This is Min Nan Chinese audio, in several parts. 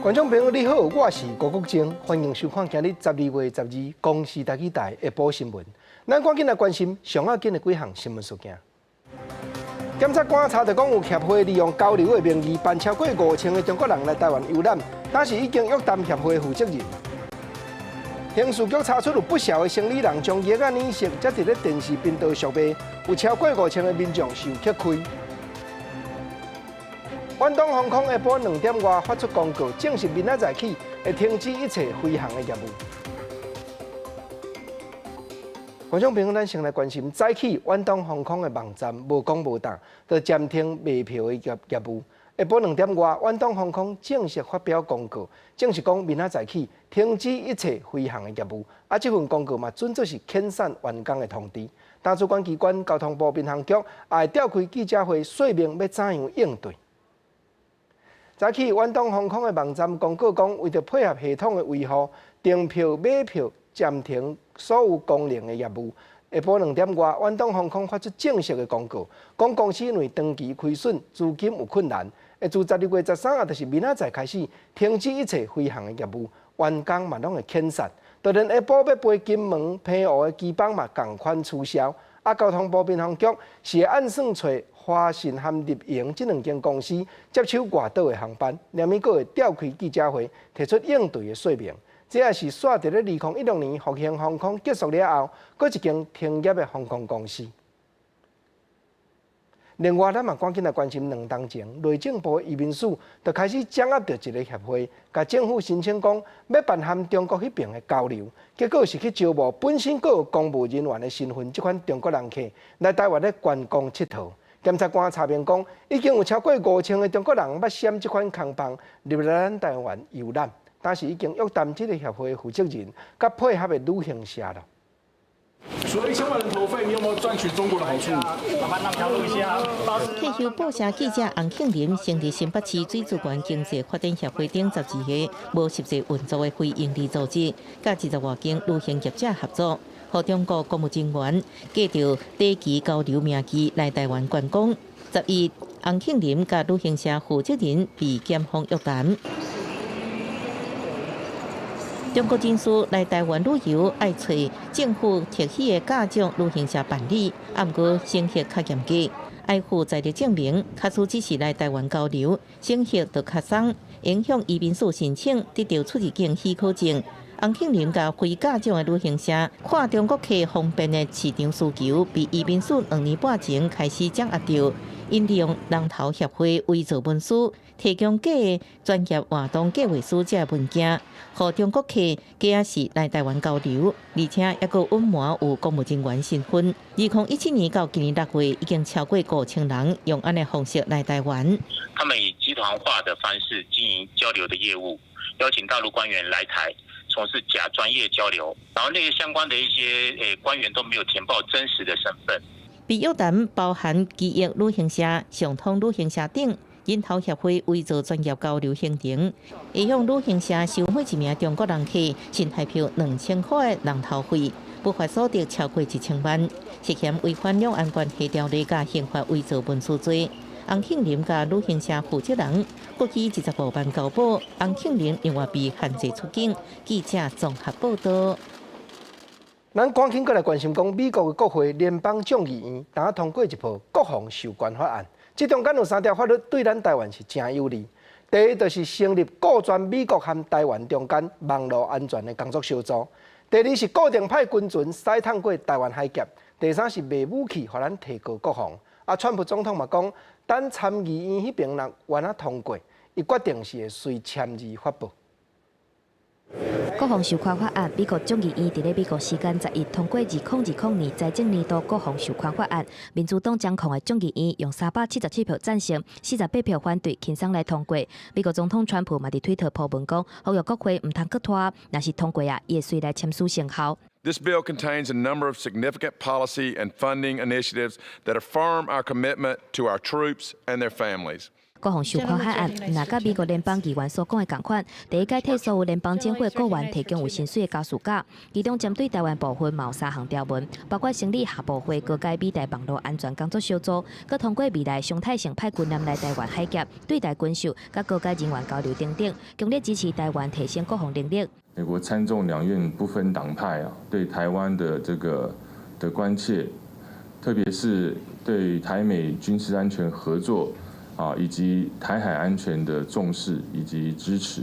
觀眾朋友你好，我是郭國晶，歡迎收看今日12月12公視台語台下晡新聞。咱趕緊來關心上要緊的幾項新聞事件。檢察官查著講有協會利用交流的名義，辦超過5000個中國人來台灣遊覽，但是已經約談協會負責人。刑事局查出有不肖的生理人將藥仔軟食，才佇咧電視頻道售賣，有超過五千个民眾受吃虧。遠東航空下晡2點外發出公告，證實明仔載起會停止一切飛航的業務。觀眾朋友，咱先來關心，早起遠東航空的網站無講無當，就暫停賣票的業務。下晡2點外，遠東航空正式發表公告，證實講明仔載起停止一切飛航的業務。啊，這份公告嘛，準作是遣散員工的通知。但主管機關交通部民航局也會召開記者會，說明欲怎樣應對。早起，遠東航空的網站公告講，為著配合系統的維護，訂票、買票暫停所有功能的業務。下晡2點外，遠東航空發出正式的公告，講公司因為長期虧損，資金有困難，會自12月13日，就是明仔載開始，停止一切飛航的業務，員工嘛攏會遣散。就連下晡欲飛金門、澎湖的機班嘛仝款取消。啊，交通部民航局是會按算揣華信和立榮這兩間公司接手外島的航班，連物閣會召開記者會，提出應對的說明。這也是煞佇咧2016年復興航空結束了後，閣一間停業的航空公司。另外，咱嘛趕緊來關心兩冬前，內政部移民署就開始掌握著一个協會，共政府申請講欲辦和中國彼爿的交流，結果是去招募本身閣有公務人員的身份，這款中國人客來台灣咧觀光𨑨迌。檢察官查明講，已經有超過五千个中國人捌閃這款空房入來咱台灣遊覽，但是已經約談這个協會負責人，佮配合的旅行社囉。除了1000萬人頭費，你有沒有賺取中國的好處？退休報社記者洪慶林，成立新北市水資源經濟發展協會等12个無實際運作的非營利組織，佮20外間旅行業者合作，予中國公務人員藉著短期交流名義來台灣觀光。11，洪慶林佮旅行社負責人被檢方約談。中國人士來台灣旅遊，愛揣政府特許的甲種旅行社辦理，啊，毋過審核較嚴格，愛附在歷證明。假使只是來台灣交流，審核就較鬆，影響移民署申請得到出入境許可證。洪慶林佮非甲種的旅行社看中國客方便的市場需求，被移民署2年半前開始掌握著，𪜶利用人頭協會偽造文書，提供假的專業活動計劃書這个文件，予中國客假是來台灣交流，而且猶閣隱瞞有公務人員身份。2017年到今年6月，已經超過5000人用按呢方式來台灣。他們以集團化的方式經營交流的業務，邀請大陸官員來台從事假專業交流，然後那些相關的一些官員都沒有填報真實的身份。被約談包含記憶旅行社、上通旅行社等。人頭協會偽造專業交流行程，會向旅行社收每一名中國人客新台票2000塊的人頭費，不法所得超過1000萬，涉嫌違反兩岸關係條例佮刑法偽造文書罪。洪慶林佮旅行社負責人各以25萬交保，洪慶林另外被限制出境。記者綜合報道。咱趕緊閣來關心講，美國的國會聯邦眾議院剛通過一部國防授權法案，這中間有三條法律對咱台灣是誠有利。第一，就是成立顧全美國和台灣中間網路安全的工作小組；第二是固定派軍船駛探過台灣海峽；第三是賣武器予咱提高國防。啊，川普總統嘛講，等參議院彼爿若完啊通過，伊決定是會隨簽字發布。國防授權法案，美國眾議院佇咧美國時間11通過2020年財政年度國防授權法案，民主黨掌控的眾議院用377票贊成，48票反對，輕鬆來通過。美國總統川普嘛佇推特 po 文講，呼籲國會毋通閣拖，若是通過啊，伊會隨來簽署生效。 This bill contains a number of significant policy and funding initiatives that affirm our commitment to our troops and their families. 國防授權法案，若佮美國聯邦議員所講的仝款，第一改替所有聯邦政府的僱員提供有薪水的家事假，其中針對台灣部分嘛有三項條文，包括成立下部會高階美台網路安全工作小組，閣通過未來常態性派軍艦來台灣海峽對台軍售，佮高階人員交流等等，強力支持台灣提升國防能力。美國參眾兩院不分黨派啊，對台灣的這個的關切，特別是對台美軍事安全合作啊，以及台海安全的重視以及支持。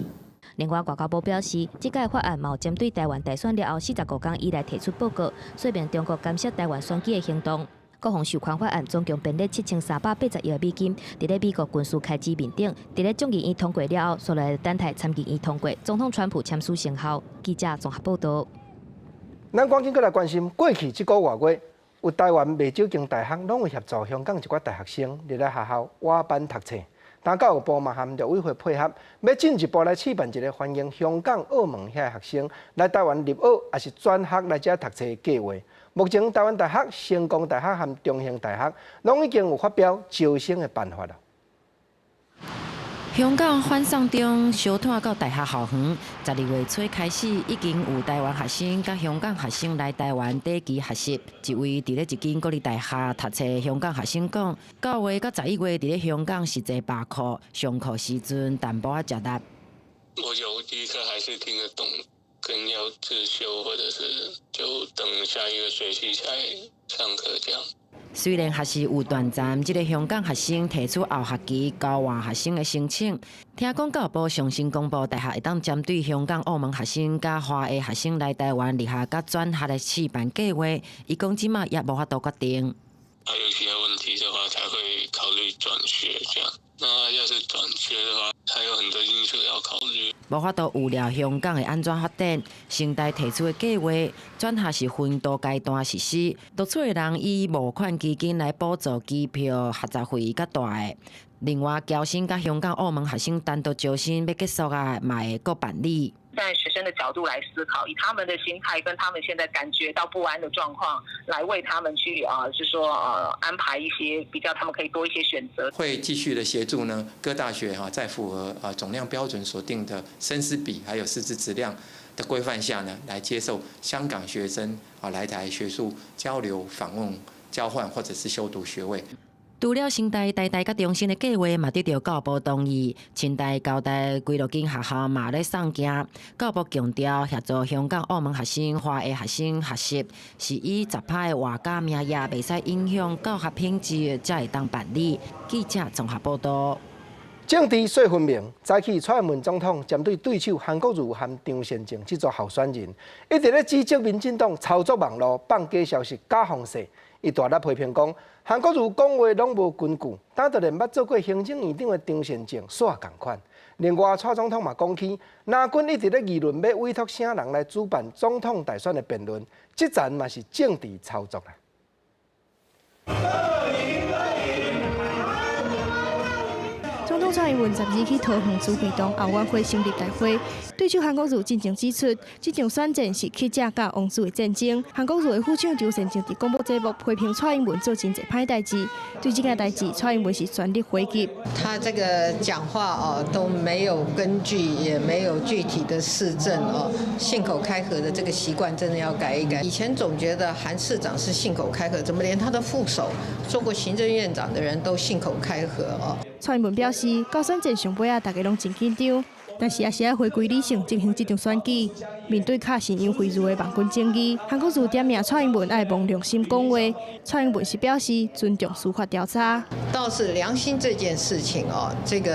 另外，外交部表示，這屆法案嘛有針對台灣大選了後45天以內提出報告，說明中國干涉台灣選舉的行動。國防授權法案總共編列7380億美金，佇咧美國軍事開支面頂，佇咧眾議院通過了後，煞來等待參議院通過，總統川普簽署生效。記者綜合報導。咱趕緊閣來關心過去這個外月，有台灣袂少間大學攏有協助香港一寡大學生入來學校倚班讀冊。但教育部嘛和陸委會配合，欲進一步來試辦一个歡迎香港、澳門遐學生來台灣入學，抑是轉學來遮讀冊的計畫。目前台灣大學、成功大學和中興大學攏已經有發表招生的辦法了。香港反送中燒湠到大學校園，12月初開始已經有台灣學生佮香港學生來台灣短期學習。一位佇咧一間國立大學讀冊香港學生講，9月佮11月佇咧香港實際罷課，上課時陣淡薄仔吃力。我有第一課還是聽得懂，可能要自修，或者是就等下一個學期才上課這樣。雖然學士有斷層，這个香港學生提出後學期交換學生的申請，聽講教育部上新公布，大學會當針對香港、澳門學生佮華裔學生來台灣入學佮轉學的試辦計劃，伊講這馬也無法度決定。還有其他問題的話，才會考慮轉學這樣。那要是轉學的話，還有很多因素要考慮。無法度預料香港會按怎發展，成大提出的計劃轉學是分多階段實施，錄取的人以募款基金來補助機票、學雜費較大的。另外，僑生佮香港、澳門學生單獨招生欲結束啊，嘛會閣辦理。在學生的角度來思考，以他們的心態跟他們現在感覺到不安的狀況，來為他們去啊，就是說安排一些比較，他們可以多一些選擇。會繼續的協助呢，各大學哈，在符合啊總量標準所定的生師比還有師資質量的規範下呢，來接受香港學生啊來台學術交流、訪問、交換或者是修讀學位。除了成大、台大佮中興的計劃嘛得著教育部同意，清大、交大幾落間學校嘛咧送件。教育部強調協助香港、澳門學生、華裔學生學習，是以10%的外加名額，袂使影響教學品質，才會當辦理。記者綜合報導。政治說分明，早起蔡英文總統針對對手韓國瑜和張善政這組候選人，一直咧指責民進黨操作網路放假消息、假風勢。伊大力批評講，韓國瑜講話攏無根據，但就連捌做過行政院長的張善政煞仝款。另外，蔡總統嘛講起，藍軍一直咧議論欲委託啥人來主辦總統大選的辯論，這層嘛是政治操作啦。總統蔡英文12去桃園慈惠堂後援會成立大會，對手韓國瑜進前指出，這場選戰是記者佮王子的戰爭。韓國瑜的副手張善政佇廣播節目批評蔡英文做真濟歹代誌，對這件代誌，蔡英文是全力回擊。他這個講話哦都沒有根據，也沒有具體的事證哦，信口開河的這個習慣真的要改一改。以前總覺得韓市長是信口開河，怎麼連他的副手做過行政院長的人都信口開河哦？蔡英文表示，到選戰上尾仔，大家攏真緊張，但是也是愛回歸理性進行這場選舉。面對敲贍養費預的網軍爭議，韓國瑜點名蔡英文愛摸良心講話。蔡英文是表示尊重司法調查。倒是良心這件事情哦，這個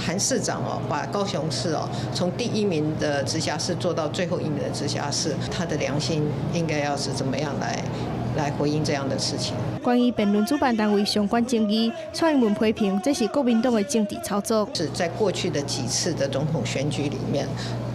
韓市長哦，把高雄市哦從第一名的直轄市做到最後一名的直轄市，他的良心應該要是怎麼樣來回應這樣的事情。關於辯論主辦單位相關爭議，蔡英文批評這是國民黨的政治操作。是在過去的幾次的總統選舉裡面，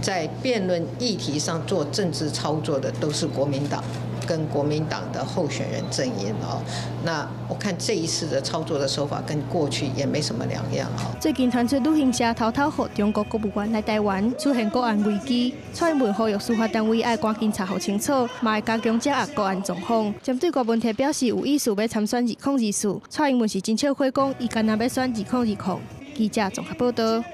在辯論議題上做政治操作的都是國民黨跟國民黨的候選人陣營哦。那我看這一次的操作的手法跟過去也沒什麼兩樣哦。最近傳出旅行社偷偷予中國國務院來台灣，出現國安危機。蔡英文呼籲司法單位愛趕緊查予清楚，嘛會加強掌握國安狀況。針對郭文提表示有意思欲參選2024，蔡英文是真笑話講，伊干焦欲選2020。記者綜合報道。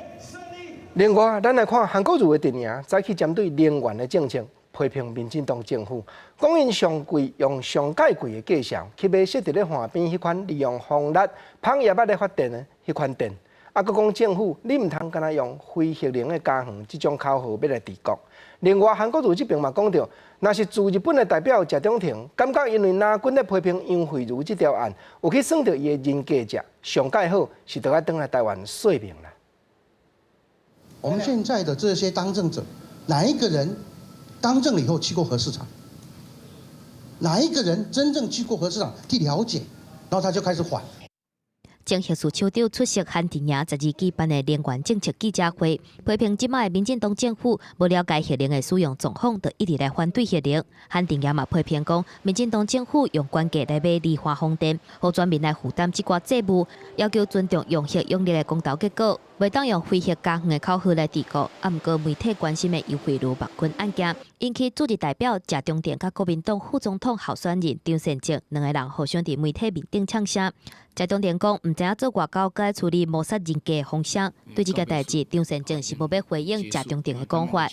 另外，咱來看韓國瑜的陣營，早起針對能源的政策批評民進黨政府，講𪜶上貴用上蓋貴的價錢去買設佇咧岸邊彼款利用風力芳葉仔咧發電的彼款電，啊，閣講政府你毋通干焦用非核能的家園這種口號欲來治國。另外，韓國瑜這邊嘛講著，若是駐日本的代表謝長廷，感覺因為藍軍咧批評楊惠如這條案，有去損著伊的人格者，上蓋好是著愛轉來台灣說明啦。我們現在的這些當政者，哪一個人當政了以後去過核四廠？哪一個人真正去過核四廠去了解，然後他就開始反。前核四首長出席韓陣營12舉辦的能源政策記者會，批評這擺的民進黨政府無了解核能的使用狀況，就一直來反對核能。韓陣營嘛批評講，民進黨政府用高價來買離岸風電，予全民來負擔這寡債務，要求尊重用核用力的公投結果，袂當用非核家園的口號來治國。啊，毋過媒體關心的楊惠如網軍案件，引起駐日代表謝長廷佮國民黨副總統候選人張善政兩個人互相佇媒體面頂嗆聲。謝長廷講，毋知影做外交該處理謀殺人格的風險。對這件代誌，張善政是無欲回應謝長廷的講法。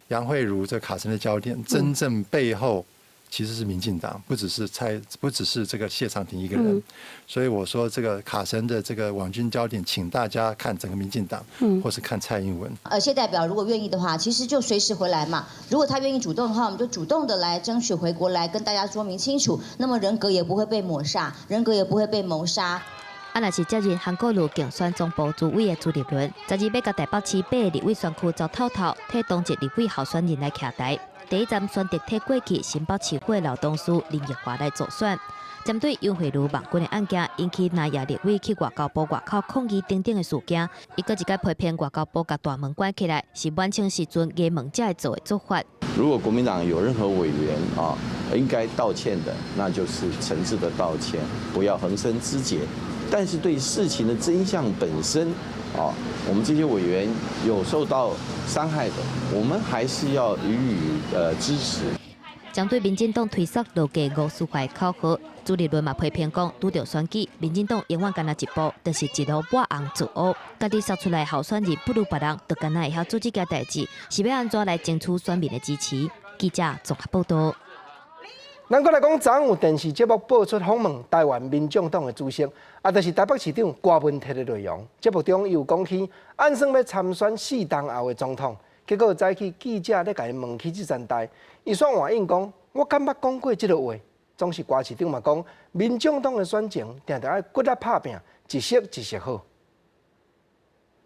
楊惠如這卡神的焦點，真正背後其實是民進黨，不只是蔡，不只是這個謝長廷一個人。所以我說，這個卡神的這個網軍焦點，請大家看整個民進黨，或是看蔡英文。謝代表如果願意的話，其實就隨時回來嘛。如果他願意主動的話，我們就主動的來爭取回國來跟大家說明清楚。那麼人格也不會被抹殺，人格也不會被謀殺。啊，若是接任韓國瑜競選總部主委的朱立倫，昨日欲共台北市八个立委選區走透透，替黨籍立委候選人來徛台。第一站選擇替過去新北市府的老同事林奕華來助選。針對楊惠如網軍的案件，引起南亞立委去外交部外口抗議等等的事件，伊閣一擺批評外交部共大門關起來，是滿清時陣衙門才會做的做法。如果國民黨有任何委員啊，應該道歉的，那就是誠摯的道歉，不要橫生枝節。但是對事情的真相本身，啊，我們這些委員有受到傷害的，我們還是要予以支持。針對民進黨推捒落架吳思懷口號，朱立倫嘛批評講，拄著選舉，民進黨永遠干焦一步，就是一路抹紅做烏，家己殺出來候選人不如別人，就干焦會曉做這件代誌，是欲按怎來爭取選民的支持？記者綜合報道。咱閣來講，昨昏有電視節目播出訪問台灣民眾黨的主席，啊，就是台北市長郭文鐵的內容。節目中伊有講起，按算欲參選4冬後的總統，結果早起記者咧共伊問起這層代，伊煞回應講：我敢捌講過這个話。總是郭市長嘛講，民眾黨的選情定定愛骨力拍拚，一席一席好。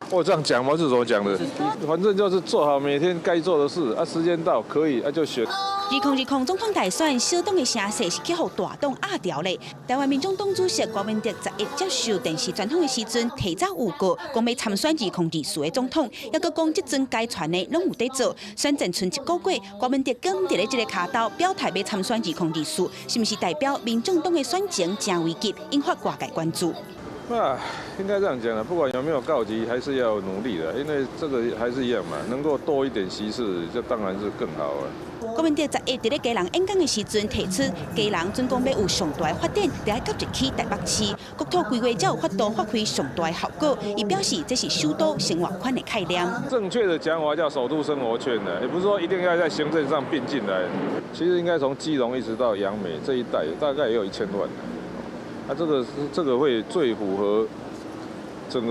我這樣講嗎？是怎麼講的？反正就是做好每天該做的事，啊，時間到可以，啊就選。2020總統大選，小黨的聲勢是去予大黨壓掉咧。台灣民眾黨主席郭文哲11接受電視專訪的時陣，提早預告講欲參選2024的總統，猶閣講這陣該傳的攏有佇做。選戰賰一個月，郭文哲敢佇咧這个跤頭表態欲參選2024，是毋是代表民眾黨的選情誠危急，引發外界關注？那應該這樣講啦，不管有沒有告急，還是要努力的，因為這個還是一樣嘛，能夠多一點席次，這當然是更好啊。郭文哲11佇咧基隆演講的時陣提出，基隆準講欲有上大的發展，著愛佮入去台北市，國土規劃才有法度發揮上大的效果。伊表示這是首都生活圈的概念。正確的講法叫首都生活圈的，也不是說一定要在行政上併進來。其實應該從基隆一直到楊梅這一帶，大概也有1000萬。啊，這個會最符合整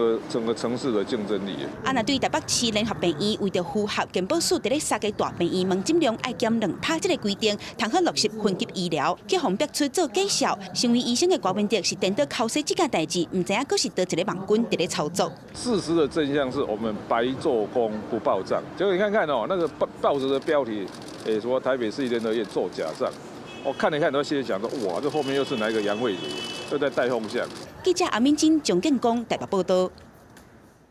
個城市的競爭力。啊，若對台北市聯合病院為著符合健保署佇咧三家大病院門診量愛減2%這个規定，通好落實分級醫療，去予逼出做假數。身為醫生的郭文哲是顛倒剾洗這件代誌，毋知影閣是佗一个網軍佇咧操作。事實的真相是我們白做工不報帳。結果你看看哦，那個報紙的標題，欸，說台北市立聯合醫院做假帳。我看了看，都心裡想說，哇，這後面又是哪一個楊惠如，又在帶風向。記者阿敏珍、張建光台北報道。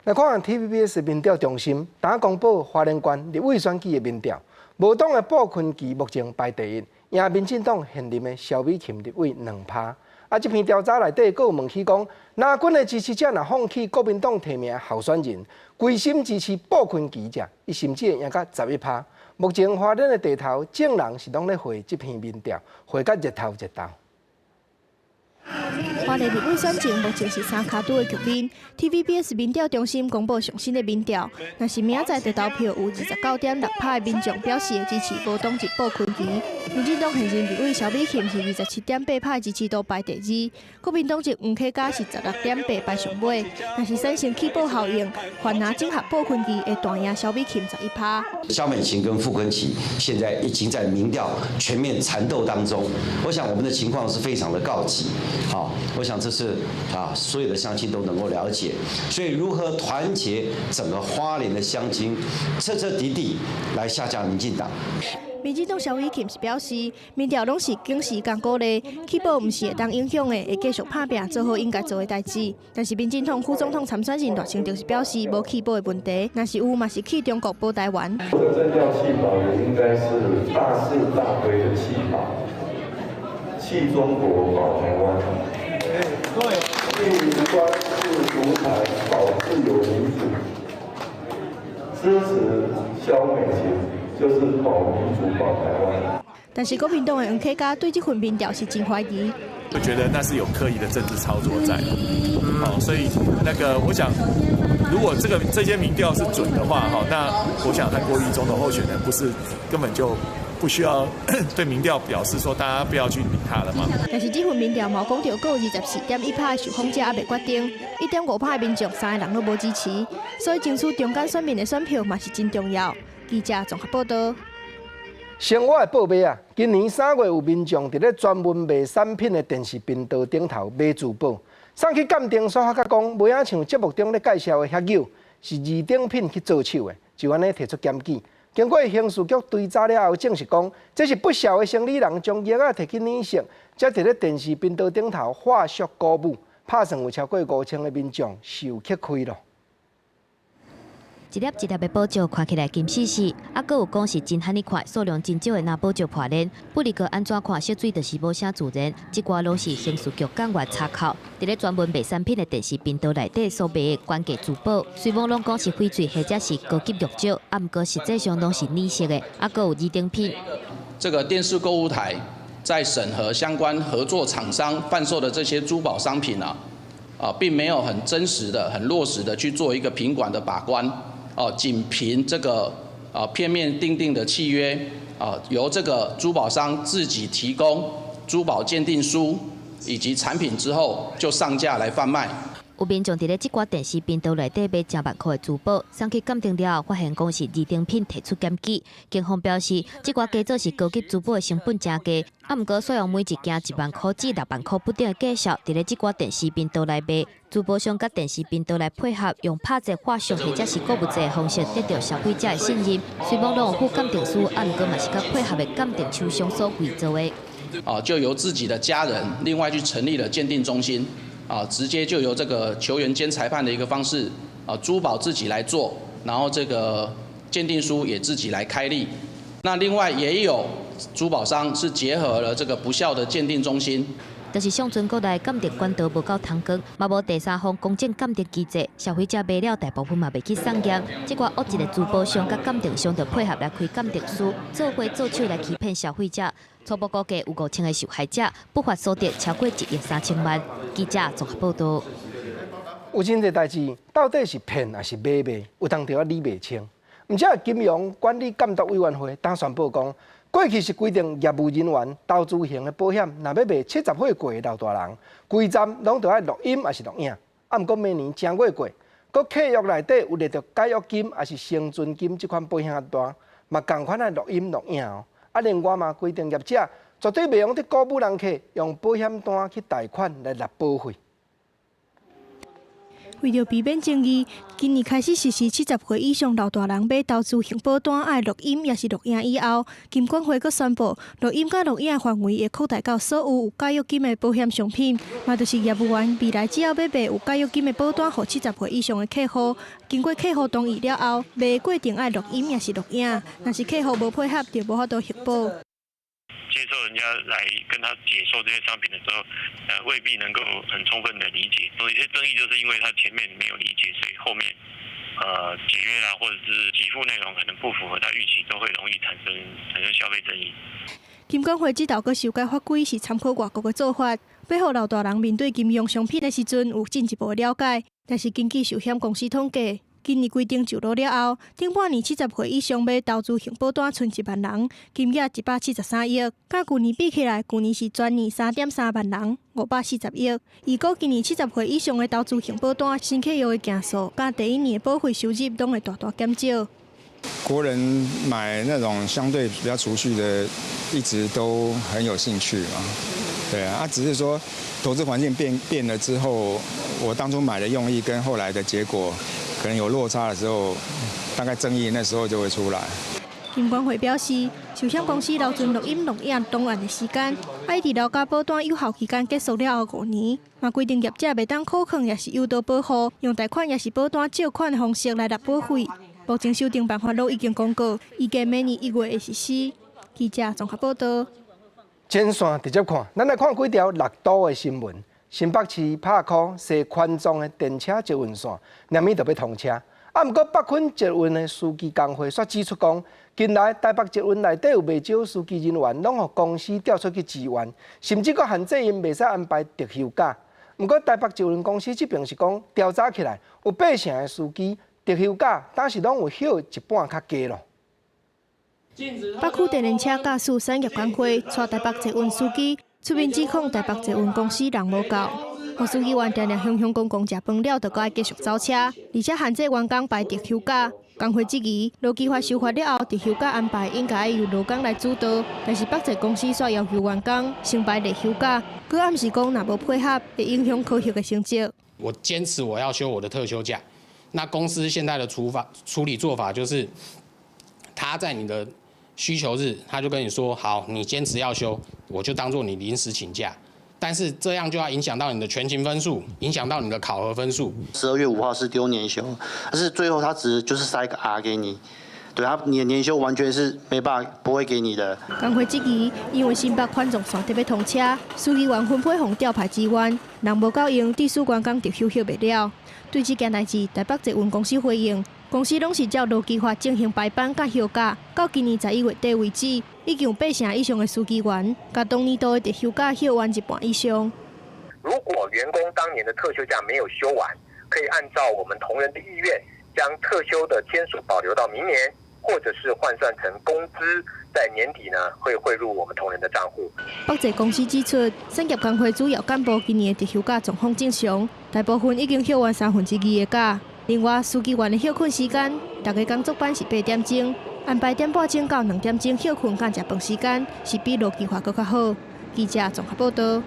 來看 TVBS 民調中心，今公布花蓮縣立委選舉的民調，無黨的布坤琪目前排第一，贏民進黨現任的蕭美琴立委2趴。啊，這篇調查內底閣有問起講，藍軍的支持者若放棄國民黨提名候選人，歸心支持布坤琪者，伊甚至會贏到11趴。目前花蓮的地頭眾人是攏咧匯這篇民調，匯甲熱頭熱頭。花蓮立委選情目前是三跤拄的局面。TVBS 民調中心公布上新的民調，若是明仔載就投票，有29.6%的民眾表示會支持無黨籍傅崐萁。民進黨現任立委蕭美琴是27.8%支持度排第二，國民黨籍黃啟嘉是16.8排上尾。若是產生棄保效應，反而整合傅崐萁會大贏蕭美琴11%。蕭美琴跟傅崐萁現在已經在民調全面纏鬥當中，我想我們的情況是非常的告急。好，我想這是啊，所有的鄉親都能夠了解。所以如何團結整個花蓮的鄉親，徹徹底底來下架民進黨。民進黨蕭美琴是表示，民調攏是警示佮鼓勵，棄保毋是會當影響的，會繼續拍拚做好應該做的代誌。但是民進黨副總統參選人賴清德是表示，無棄保的問題，若是有嘛是棄中國保台灣。真正要棄保的應該是大是大非的棄保，棄中國保台灣。對，棄專制獨裁保自由民主，支持蕭美琴。就是保民主、保台灣。但是國民黨的黃啟嘉對這份民調是真懷疑，會覺得那是有刻意的政治操作在，好，所以那個我想，如果這些民調是準的話，哈，那我想韓國瑜總統候選人不是根本就不需要對民調表示說大家不要去理他了嗎？但是這份民調嘛講著，閣有24.1%的受訪者猶未決定，1.5%的民眾三个人攏無支持，所以爭取中間選民的選票嘛是真重要。記者綜合報道。生活的報賣啊，今年3月有民眾佇咧專門賣產品的電視頻道頂頭買珠寶，送去鑑定所發覺講，無影像節目中咧介紹的狎鉤是二等品去做手的，就按呢提出檢舉。經過刑事局追查了後，證實講這是不肖的生理人將藥仔提去染色，才佇咧電視頻道頂頭化俗鼓舞，拍算有超過5000个民眾受吃虧咯。一粒一粒的寶石看起來金絲絲，啊，閣有講是真罕你看，數量真少的藍寶石破裂，不離個按怎看色水就是無啥自然，這寡攏是刑事局幹員查扣，佇咧專門賣產品的電視頻道內底所賣的官價珠寶，雖罔攏講是翡翠或者是高級玉石，啊，毋過實際上攏是染色的，啊，閣有二等品。這個電視購物台在審核相關合作廠商販售的這些珠寶商品啊，啊，並沒有很真實的、很落實的去做一個品管的把關。哦，僅憑這個啊片面訂定的契約，啊由這個珠寶商自己提供珠寶鑑定書以及產品之後，就上架來販賣。有民眾佇咧這寡電視頻道內底買成萬塊的珠寶，送去鑑定了後，發現講是二等品，提出檢舉。警方表示，這寡假做是高級珠寶的成本誠低，啊，毋過使用每一件1萬塊至6萬塊不等的價數，佇咧這寡電視頻道內賣。珠寶商佮電視頻道來配合，用拍折話術或者是購物節的方式得到消費者的信任。雖罔攏有附鑑定書，啊，毋過嘛是佮配合的鑑定廠商所偽造的。啊，就由自己的家人另外去成立了鑑定中心。啊，直接就由這個球員兼裁判的一個方式，啊，珠寶自己來做，然後這個鑑定書也自己來開立。那另外也有珠寶商是結合了這個不肖的鑑定中心。但是上陣國內鑑定管道無夠通光，嘛無第三方公正鑑定機制，消費者買了大部分嘛袂去送驗。這寡惡質的珠寶商佮鑑定商就配合來開鑑定書，做伙做手來欺騙消費者。初步估計有5000個受害者，不法所得超過1億3千萬。記者綜合報道。有真濟代誌，到底是騙抑是買賣，有當著猶理袂清。毋過金融管理監督委員會當宣布講，過去是規定業務人員投資型的保險，若欲賣70歲過的老大人，規站攏著愛錄音抑是錄影。啊，毋過明年正月過，閣契約內底有列著解約金抑是生存金這款保險單，嘛仝款愛錄音錄影哦。啊，另外嘛規定業者絕對袂用得鼓舞人客用保險單去貸款來納保費。為著避免爭議，今年開始實施70歲以上老大人買投資型保單愛錄音抑是錄影以後，金管會閣宣布錄音佮錄影的範圍會擴大到所有有解約金的保險商品，嘛就是業務員未來只要欲賣有解約金的保單予70歲以上的客戶，經過客戶同意了後，賣過程愛錄音抑是錄影，若是客戶無配合，就無法度核保。接受人家來跟他解說這些商品的時候，未必能夠很充分的理解。有些爭議就是因為他前面沒有理解，所以後面，解約啦，或者是給付內容可能不符合他預期，都會容易產生消費爭議。金管會這道閣修改法規是參考外國的做法，欲予老大人面對金融商品的時陣有進一步的了解。但是根據壽險公司統計，今年規定上路了後，頂半年70歲以上買投資型保單賰1萬人，金額173億。佮舊年比起來，舊年是全年3.3萬人，540億。預估今年70歲以上的投資型保單新契約的件數，佮第一年的保費收入攏會大大減少。國人買那種相對比較儲蓄的，一直都很有興趣嘛。對啊，只是說投資環境變了之後，我當初買的用意跟後來的結果可能有落差的時候，大概爭議那時候就會出來。金管會表示，壽險公司留存錄音錄影檔案的時間，愛佇了解保單有效期間結束了後5年，嘛規定業者袂當扣款，抑是誘導保戶用貸款，抑是保單借款的方式來納保費。目前修訂辦法攏已經公告，預計明年1月會實施。記者綜合報道。前線直接看，咱來看幾條六都的新聞。新北市拍箍踅環狀的電車捷運線，明暝就欲通車。啊，毋過北崑捷運的司機工會煞指出講，近來台北捷運內底有袂少司機人員，攏予公司調出去支援，甚至閣限制𪜶袂使安排特休假。毋過台北捷運公司這邊是講調查起來，有八成的司機特休假，當時攏有休一半較低咯。北區電聯車駕駛產業工會帶台北捷運司機出面指控台北捷運公司人無夠，予司機員定定雄雄公公食飯了，就閣愛繼續走車，而且限制員工排特休假。工會質疑，勞基法修法了後，特休假安排應該由勞工來主導，但是北捷公司煞要求員工先排特休假，閣暗示講若無配合，會影響考核的成績。我堅持我要休我的特休假，那公司現在的處理做法就是，他在你的需求日，他就跟你說：好，你堅持要休，我就當做你臨時請假。但是這樣就要影響到你的全勤分數，影響到你的考核分數。12月5號是丟年休，但是最後他只就是塞一個 R 給你，對他你的年休完全是沒辦法不會給你的。工會質疑，因為新北環狀線特欲通車，司機員分配予調派支援，人無夠用，致使員工特休休袂了。對這件代誌，台北捷運公司回應，公司攏是照勞基法進行排班佮休假，到今年11月底為止，已經有八成以上的司機員，共當年度的特休假休完一半以上。如果員工當年的特休假沒有休完，可以按照我們同仁的意願，將特休的天數保留到明年，或者是換算成工資，在年底呢會匯入我們同仁的賬戶。北捷公司指出，產業工會主要幹部今年的特休假狀況正常，大部分已經休完2/3的假。另外，司機員的歇睏時間，逐个工作班是8點鐘，安排點半鐘到2點鐘歇睏佮食飯時間，是比勞基法閣較好。記者綜合報道。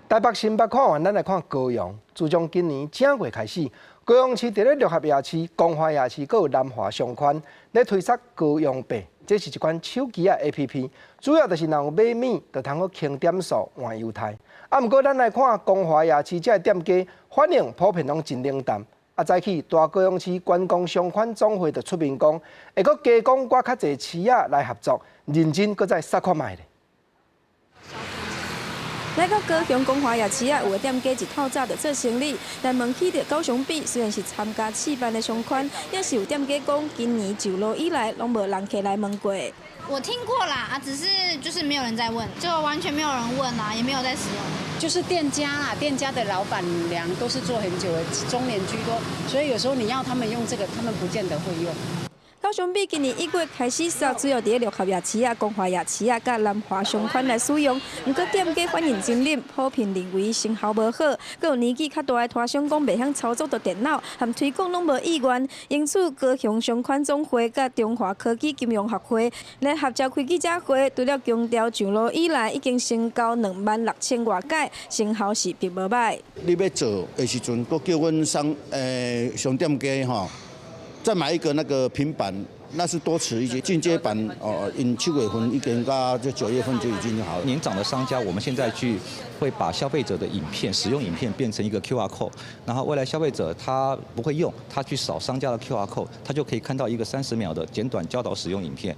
台北新北看完，咱來看高雄。自從今年正月開始，高雄市佇咧六合夜市、光華夜市，閣有南華商圈咧推出高雄幣，這是一款手機仔 APP，主要就是若有買物，就通好輕點數換優待。啊，毋過咱來看光華夜市這个店家反應普遍攏真冷淡。啊，早起大高雄市觀光商圈總會就出面講，會閣加講閣較濟市仔來合作，認真閣再試看覓咧。來到高雄光華夜市啊，有的店家一透早就做生理，但問起著高雄幣，雖然是參加試辦的商圈，也是有店家講，今年上路以來攏無人客來問過。我聽過啦，啊，只是就是沒有人在問，就完全沒有人問啊，也沒有在使用。就是店家啦，店家的老闆娘都是做很久的，中年居多，所以有時候你要他們用這個，他們不見得會用。高雄幣今年1月開始煞，主要佇咧六合夜市啊、光華夜市啊、佮南華商圈來使用。毋過店家反應真冷，普遍認為成效無好。閣有年紀較大的攤商講袂曉操作著電腦，和推廣攏無意願。因此，高雄商圈總會佮中華科技金融學會聯合召開記者會，除了強調上路以來已經成交26,000外改，成效是並無䆀。你欲做的時陣，閣叫阮商店家吼。再買一個那個平板，那是多遲一些。進階版哦，𪜶7月份已經到這9月份就已經好了。年長的商家，我們現在去會把消費者的影片、使用影片變成一個 QR code，然後未來消費者他不會用，他去掃商家的 QR code，他就可以看到一個30秒的簡短教導使用影片。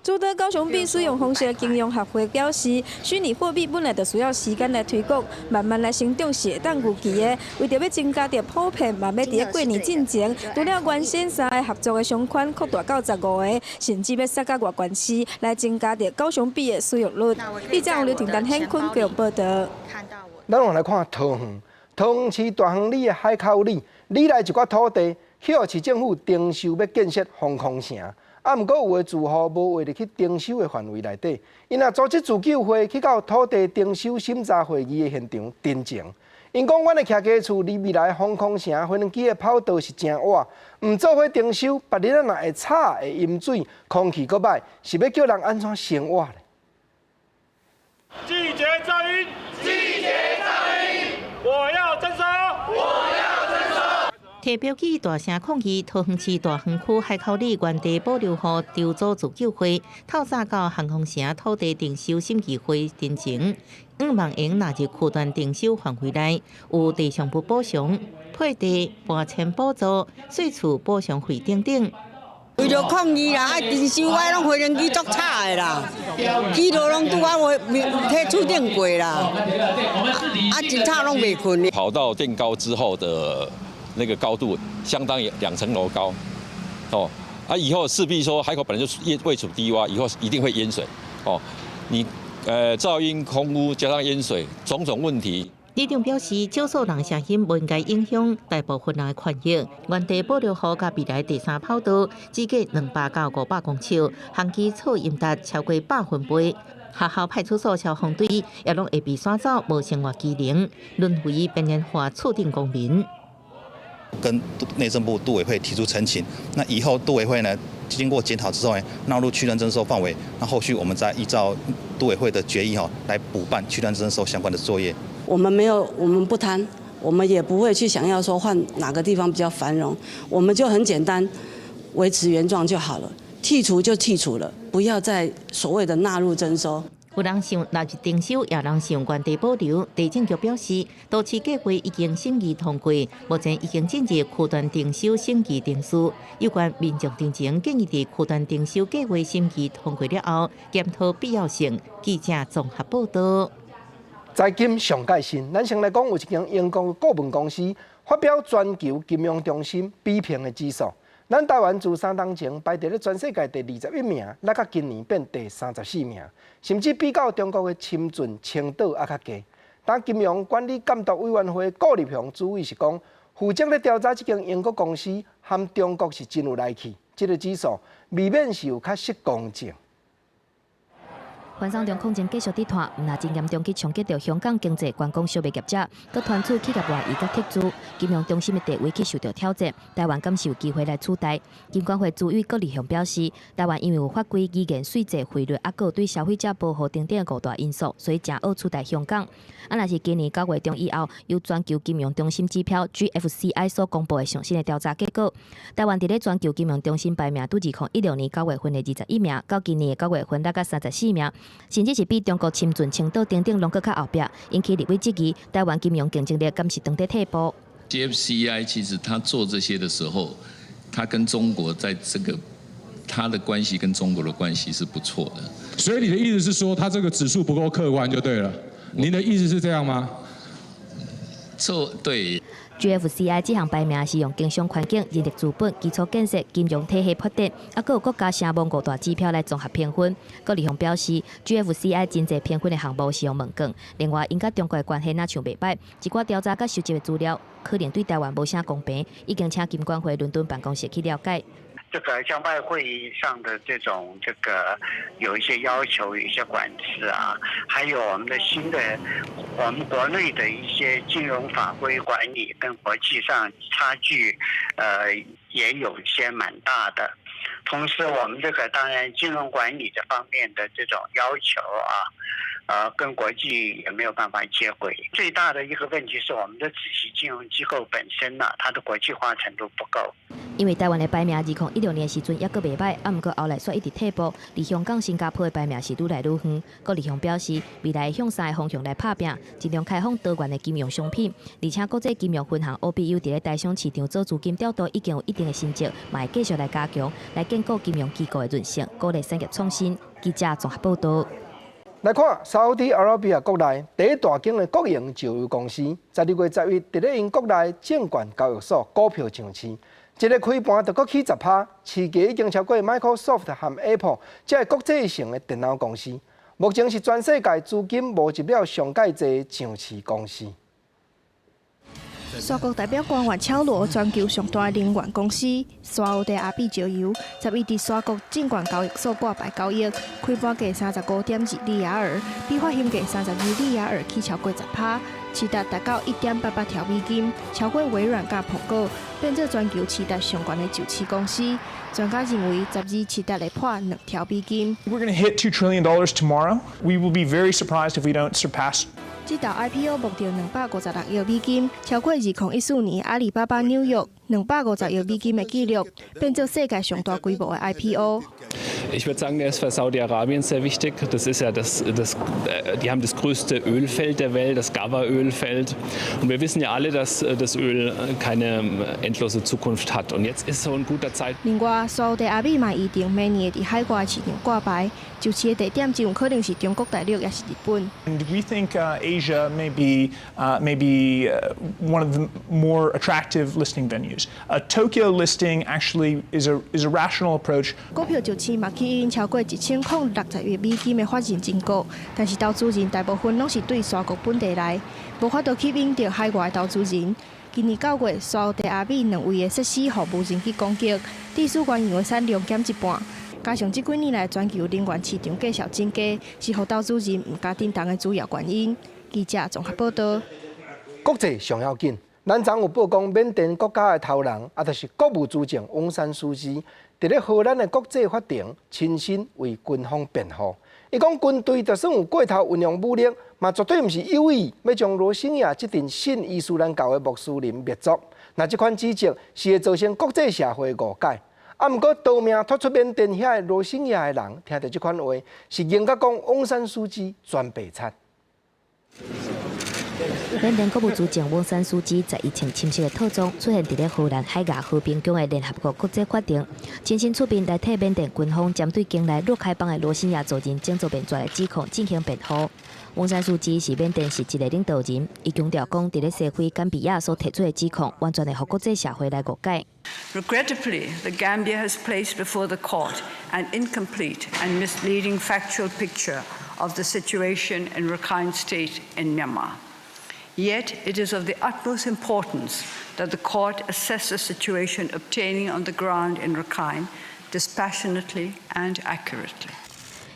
主导高雄币使用方式金融学会表示，虚拟货币本来就需要时间来推广，慢慢来成长是会当预期的。为著欲增加著普遍，嘛欲佇過年進前，除了原先三个合作的商圈擴大到15个，甚至欲殺到外縣市來增加著高雄幣的使用率。記者劉婷、陳顯坤報導。咱換來看桃園，桃園市大園里的海口里，里內一寡土地去予市政府徵收，欲建設防空城。啊，毋過有的住戶無劃入去徵收的範圍內底，𪜶也組織自救會去到土地徵收審查會議的現場陳情。𪜶講，阮的徛家厝離未來防空城飛機的跑道是誠倚，毋做伙徵收，別日仔若會吵會淹水，空氣閣歹，是欲叫人按怎生活咧？拒絕噪音，拒絕噪音，我要徵收，我要徵收。提標記大聲抗議，桃園市大園區海口里原地保留予籌組自救會，透早到航空城土地徵收審議會陳情，向望會納入區段徵收範圍內，有地上物補償、配地、搬遷補助、稅厝補償費等等。為著抗議啦，愛徵收，我攏飛行機足吵的啦，起落攏拄仔我佇厝頂過啦，啊真吵攏袂睏。跑道墊高之後的那個高度相當於2層樓高，哦，啊以後勢必說海口本來就位處低窪，以後一定會淹水，哦，你噪音、空污加上淹水，種種問題。里長表示，少數人聲音無應該影響大部分人的權益。原地保留予佮未來第三跑道，只隔200到500公尺，航機噪音達超過100分貝。學校、派出所、消防隊也攏會被趕走，無生活機能，淪為邊緣化厝頂公民。跟內政部都委會提出陳情，那以後都委會呢，經過檢討之後呢，納入區段徵收範圍，那後續我們再依照都委會的決議吼，來補辦區段徵收相關的作業。我們沒有，我們不貪，我們也不會去想要說換哪個地方比較繁榮，我們就很簡單，維持原狀就好了，剔除就剔除了，不要再所謂的納入徵收。有人想納入徵收，也有人想原地保留。地政局表示，都市計劃已經審議通過，目前已經進入區段徵收審議程序。有關民眾陳情建議，佇區段徵收計劃審議通過了後，檢討必要性。記者綜合報導。財經上蓋新，咱先來講，有一間英國顧問公司發表全球金融中心比評的指數，咱台灣自3冬前排佇咧全世界第21名，落到今年變第34名，甚至比較中國的深圳、青島猶較低。但金融管理監督委員會顧立雄主委是講，負責咧調查這間英國公司和中國是真有來去，這個指數未免是有較失公正。反送中抗爭繼續佇拖，毋但真嚴重去衝擊著香港經濟觀光小賣業者，閣傳出企業外移佮撤資，金融中心的地位去受著挑戰。台灣敢是有機會來取代？金管會主委郭立雄表示，台灣因為有法規、語言、稅制、匯率，抑閣有對消費者保護等等五大因素，所以誠好取代香港。啊，若是今年9月中以後，由全球金融中心指標 GFCI 所公布的上新的調查結果，台灣佇咧全球金融中心排名對2016年9月份的21名，到今年的九月份落到34名。甚至是比中國深圳、青島等等攏閣較後壁，引起立委質疑，台灣金融競爭力敢是當佇退步？GFCI 其實他做這些的時候，他跟中國在這個他的關係跟中國的關係是不錯的。所以你的意思是說，他這個指數不夠客觀就對了？您的意思是這樣嗎？錯，對。 GFCI 這項排名是用經商環境、人力資本、基礎建設、金融體系發展，抑閣有國家聲望五大指標來綜合評分。郭立雄表示，GFCI 真濟評分的項目是用問卷，另外𪜶佮中國的關係若像袂䆀，一寡調查佮收集的資料，可能對台灣無啥公平，已經請金管會倫敦辦公室去了解。這個像外匯上的這種，這個有一些要求，有一些管制啊，還有我們的新的，我們國內的一些金融法規管理跟國際上差距，也有一些蠻大的。同時，我們這個當然金融管理這方面的這種要求啊，跟國際也沒有辦法接軌。最大的一個問題是，我們的孳息金融機構本身呢，它的國際化程度不夠。因為台灣的排名2016年時陣猶閣袂䆀，啊，毋過後來煞一直退步。離香港、新加坡的排名是愈來愈遠。郭立雄表示，未來向三个方向來拍拚，盡量開放多元的金融商品，而且國際金融分行 OBU 佇咧台商市場做資金調度已經有一定的成績，嘛會繼續來加強，來建構金融機構的韌性，鼓勵產業創新。記者綜合報道。來看沙烏地阿拉伯國內第一大間的國營石油公司，12月11佇咧𪜶國內證券交易所股票上市，一个開盤就閣起10趴，市價已經超過 Microsoft 和 Apple 這个國際性的電腦公司，目前是全世界資金募集了上蓋濟上市公司。沙國代表官員敲鑼，全球上大能源公司沙烏地阿比石油，十一佇沙國證券交易所掛牌交易，開盤價35.2里亞爾，比發行價32里亞爾起超過10趴，市值達到1.88兆美金，超過微軟佮蘋果，變做全球市值上懸的上市公司。專家認為，十二市值會破2兆美金。 We're going to hit $2 trillion tomorrow. We will be very surprised if we don't surpass. 這道 IPO 募到256億美金，超過2014年阿里巴巴紐約250億美金的紀錄，變做世界上大規模的 IPO。 Ich würde sagen, der ist für Saudi-Arabien sehr wichtig. Das ist ja das, das, die haben das größte Ölfeld der Welt, das Ghawar-Ölfeld. Und wir wissen ja alle, dass das Öl keine endlose Zukunft hat. Und jetzt ist so ein guter Zeitpunkt. 另外，沙烏地阿比嘛預定明年會佇海外市場掛牌，上市的地點真有可能是中國大陸，抑是日本。 And we think Asia may be one of the more attractive listing venues. A Tokyo listing actually is a rational approach. 股票上市嘛吸引超過1060億美金的法人申購，但是投資人大部分攏是對沙國本地來，無法度吸引著海外投資人。今年9月，沙烏地阿比兩位的設施予無人機攻擊，致使原油的產量減一半。加上這幾年來全球能源市場價數增加，是予投資人毋敢振動的主要原因。記者綜合報道。國際上要緊，咱昨有報講緬甸國家的頭人，啊，就是國務資政翁山蘇姬，佇咧荷蘭的國際法庭親身為軍方辯護。伊講軍隊就算有過頭運用武力，嘛絕對毋是有意欲將羅興亞這陣信伊斯蘭教的穆斯林滅族。若這款指責是會造成國際社會誤解。啊，毋過逃命脫出緬甸遐的羅興亞的人，聽著這款話，是認甲講翁山蘇姬全白賊。緬甸國務資政翁山蘇姬十一穿深色的套裝出現佇咧荷蘭海牙和平宮的聯合國國際法庭，親身出面來替緬甸軍方針對境內若開邦的羅興亞族人種族滅絕的指控進行辯護。翁山蘇姬是緬甸實質的領導人，伊強調講，佇咧西非岡比亞所提出的指控，完全會予國際社會來誤解。 Regrettably, the Gambia has placed before the court an incomplete and misleading factual picture of the situation in Rakhine State in Myanmar. Yet, it is of the utmost importance that the court assess the situation obtaining on the ground in Rakhine dispassionately and accurately.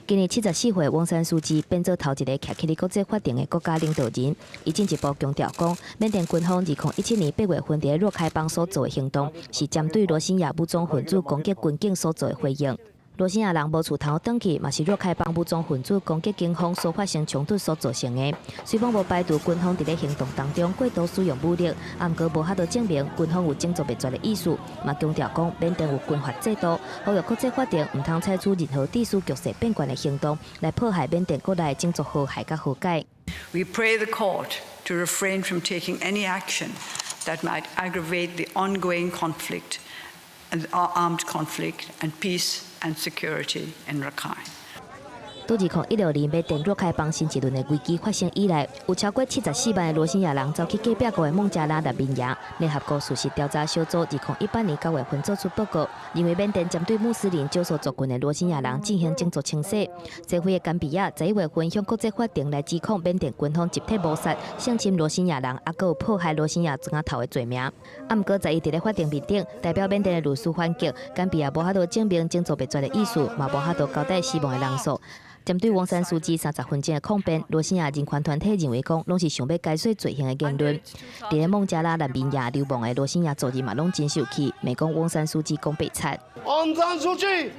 今年74歲，翁山蘇姬變做頭一个徛起佇國際法庭的國家領導人。伊進一步強調講，緬甸軍方2017年8月份佇若開邦所做的行動，是針對羅興亞武裝分子攻擊軍警所做的回應。羅興亞人無厝通轉去，嘛是若開邦武裝分子攻擊警方所發生衝突所造成的。雖講無排除軍方佇咧行動當中過度使用武力，啊，毋過無法度證明軍方有種族滅絕的意思。嘛強調講，緬甸有軍法制度，呼籲國際法庭毋通採取任何致使局勢變懸的行動，來破壞緬甸國內種族和諧佮和解。 We pray the court to refrain from taking any action that might aggravate the ongoing conflict, and armed conflict, and peace and security in Rakhine. 自2016年緬甸若開邦新一輪的危機發生以來，有超過74萬的羅興亞人走去隔壁國的孟加拉難民營。聯合國事實調查小組2018年9月份做出報告，認為緬甸針對穆斯林少數族群的羅興亞人進行種族清洗。西非的岡比亞11月份向國際法庭來指控緬甸軍方集體謀殺、性侵羅興亞人，抑閣有迫害羅興亞磚仔頭的罪名。啊，毋過十一佇咧法庭面頂，代表緬甸的律師反擊，岡比亞無法度證明種族滅絕的意思，嘛無法度交代死亡的人數。針對翁山蘇姬30分鐘的控辯，羅興亞人權團體認為講，攏是想欲解說罪行的言論。佇咧孟加拉難民營流亡的羅興亞族人嘛，攏真受氣，罵講翁山蘇姬講白賊。翁山蘇姬，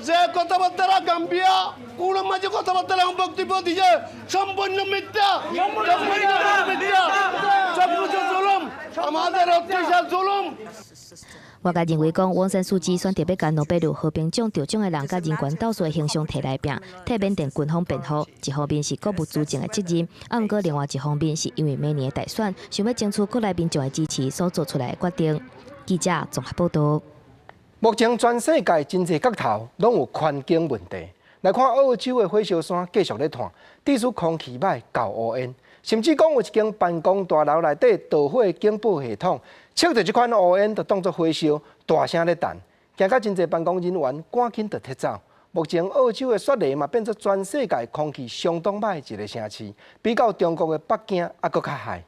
যে কথাবার্তারা গাম্বিয়া কোন মাঝে কথাবার্তা বক্তব্য দিয়েছে সম্পূর্ণ মিথ্যা, মিথ্যা, সবকিছু জুলুম, আমাদের অত্যাচার জুলুম। 外界認為講，翁山蘇姬選擇欲共諾貝爾和平獎得獎的人佮人權鬥士的形象提來拚，替緬甸軍方辯護。一方面是國務資政的責任，啊，毋過另外一方面是因為明年的大選，想欲爭取國內民眾的支持所做出來的決定。記者綜合報道。目前全世界真濟角頭攏有環境問題。來看澳洲的火燒山繼續咧湠，致使空氣䆀夠烏煙，甚至講有一間辦公大樓內底著火警報系統，測著這款烏煙就當作火燒，大聲咧彈，驚甲真濟辦公人員趕緊就撤走。目前澳洲的雪梨嘛變做全世界空氣相當䆀的一個城市，比較中國的北京猶閣較害。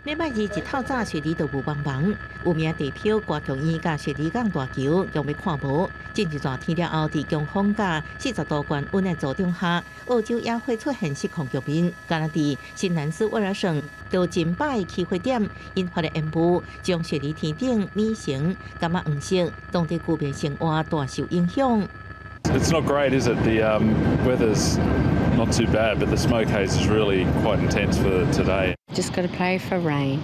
禮拜二一透早，雪梨都霧茫茫，有名地標歌劇院佮雪梨港大橋用欲看無。進一段天了後，佇強風佮40度高溫的助長下，澳洲野火出現失控局面。敢若佇新南斯威爾省，就近百个起火點引發的煙霧，將雪梨天頂染成柑仔黃色，當地居民生活大受影響。 It's not great, is it? The weather's not too bad, but the smoke haze is really quite intense for today. Just got to pray for rain.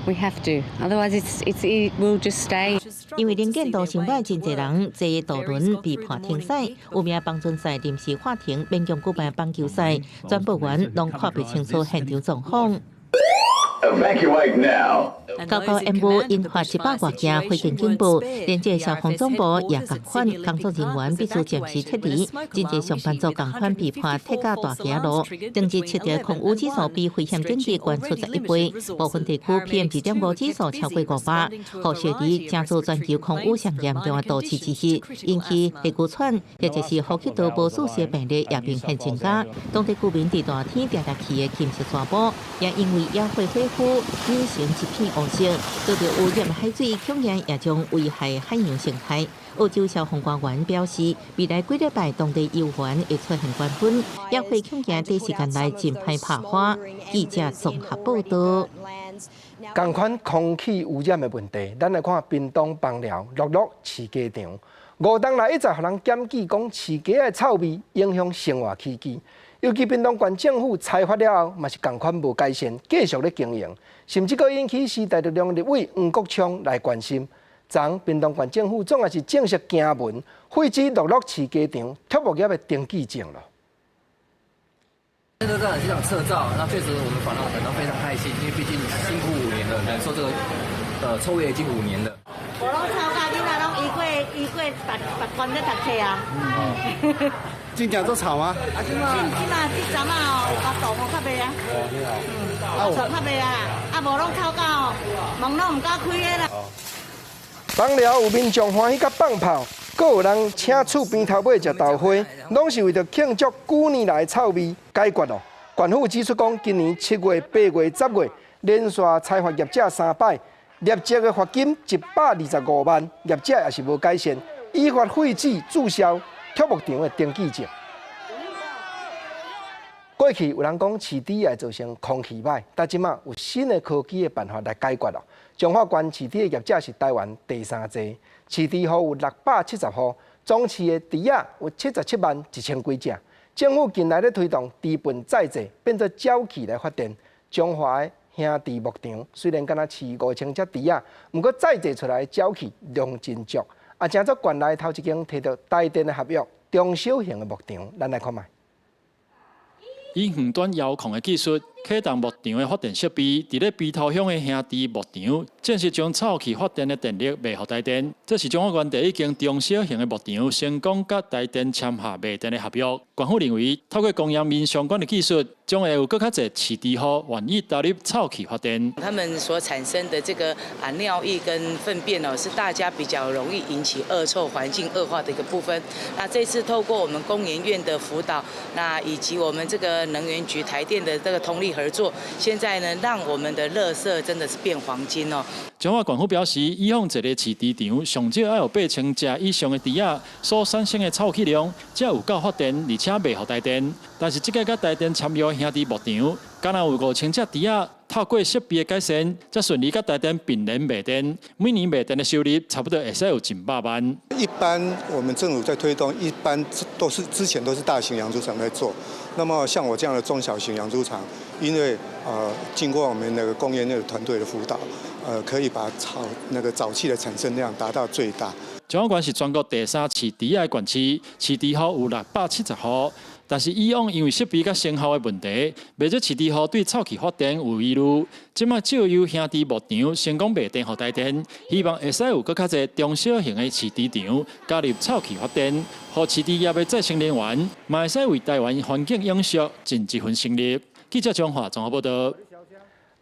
We have to, otherwise it will just stay. 因為能見度傷䆀，真濟人坐渡輪被迫停駛，有名帆船賽臨時喊停，勉強舉辦板球賽，轉播員攏看袂清楚現場狀況。 Evacuate now！高高煙霧引發100外件火警警報，連這消防總部也仝款，工作人員必須暫時撤離。真濟上班族仝款被迫撤到大行路。當日測著空污指數比危險等級懸出11倍，部分地區 PM 2.5指數超過500，予雪梨成做全球空污上嚴重的都市之一，引起氣管喘或者是呼吸道無舒適的病例也明顯增加。當地居民佇大天定定去的金色沙坡，也因為野火火燒染成一片烏色，遭著污染的海水恐驚也將危害海洋生態。澳洲消防官員表示，未來幾禮拜當地油源會出現關分，野火恐驚短時間內真歹拍火。記者綜合報道。仝款空氣污染的問題，咱來看屏東枋寮樂樂飼雞場，5冬來一再予人檢舉講飼雞的臭味影響生活起居。尤其屏東縣政府裁罰了後，嘛是仝款無改善，繼續咧經營，甚至閣引起時代力量立委黃國昌來關心。昨屏東縣政府總也是正式行文廢止樂樂飼雞場畜牧業的登記證囉。這個這場撤照，那確實我們反而感到非常開心，因為畢竟辛苦5年了，忍受這個臭味已經5年了。無攏臭甲囡仔攏醫過醫過，逐逐關咧讀冊啊。真正足臭嗎？啊，這馬這陣仔哦，有較大無較袂啊？哦，臭較袂啊，啊無攏臭甲哦，門攏毋敢開的啦。枋寮有民眾歡喜佮放炮，閣有人請厝邊頭尾食豆花，攏是為著慶祝舊年來臭味解決囉。縣府指出講，今年7月、8月、10月連續裁罰業者三擺，累積的罰金125萬，業者也是無改善，依法廢止註銷畜牧場的登記證。過去有人講飼豬會造成空氣䆀，但這馬有新的科技的辦法來解決囉。彰化縣飼豬的業者是台灣第三濟，飼豬戶有670戶，總飼的豬仔有77萬1千幾隻。政府近來咧推動豬糞再製，變做沼氣來發電。彰化的兄弟牧場雖然敢若飼5000隻豬仔，毋過再製出來的沼氣量真足，啊，成做縣內頭一間提著台電的合約中小型的牧場，咱來看覓。以遠端遙控的技術啟動牧場的發電設備，佇咧埤頭鄉的兄弟牧場，正式將臭氣發電的電力賣予台電。這是彰化縣第一間中小型的牧場成功佮台電簽下賣電的合約。縣府認為，透過工業面相關的技術，將會有閣較濟飼豬戶願意投入臭氣發電。他們所產生的這個啊尿液跟糞便哦，是大家比較容易引起惡臭、環境惡化的一個部分。那這次透過我們工研院的輔導，那以及我們這個能源局台電的這個通力合作，現在呢，讓我們的垃圾真的是變黃金哦。彰化縣府表示，以往一个飼豬場上少愛有8000隻以上的豬仔所產生的臭氣量，才有夠發電，而且賣予台電。但是這個佮台電簽約兄弟牧場，敢若有5000隻豬仔，透過設備的改善，才順利佮台電並聯賣電。每年賣電的收入差不多會使有近百萬。一般我們政府在推動，一般都是之前都是大型養豬場在做。那麼像我這樣的中小型養豬場，因為經過我們那個工研院團隊的輔導，可以把草那個沼氣的產生量達到最大。彰化縣是全國第三飼豬仔的縣市，飼豬戶有670戶。但是以往因為設備佮成效的問題，袂少飼豬戶對臭氣發電有疑慮。這擺借由兄弟牧場成功賣電予台電，希望會使有閣較濟中小型的飼豬場加入臭氣發電，予飼豬業的再生能源，嘛會使為台灣環境永續盡一份心力。記者張華綜合報道。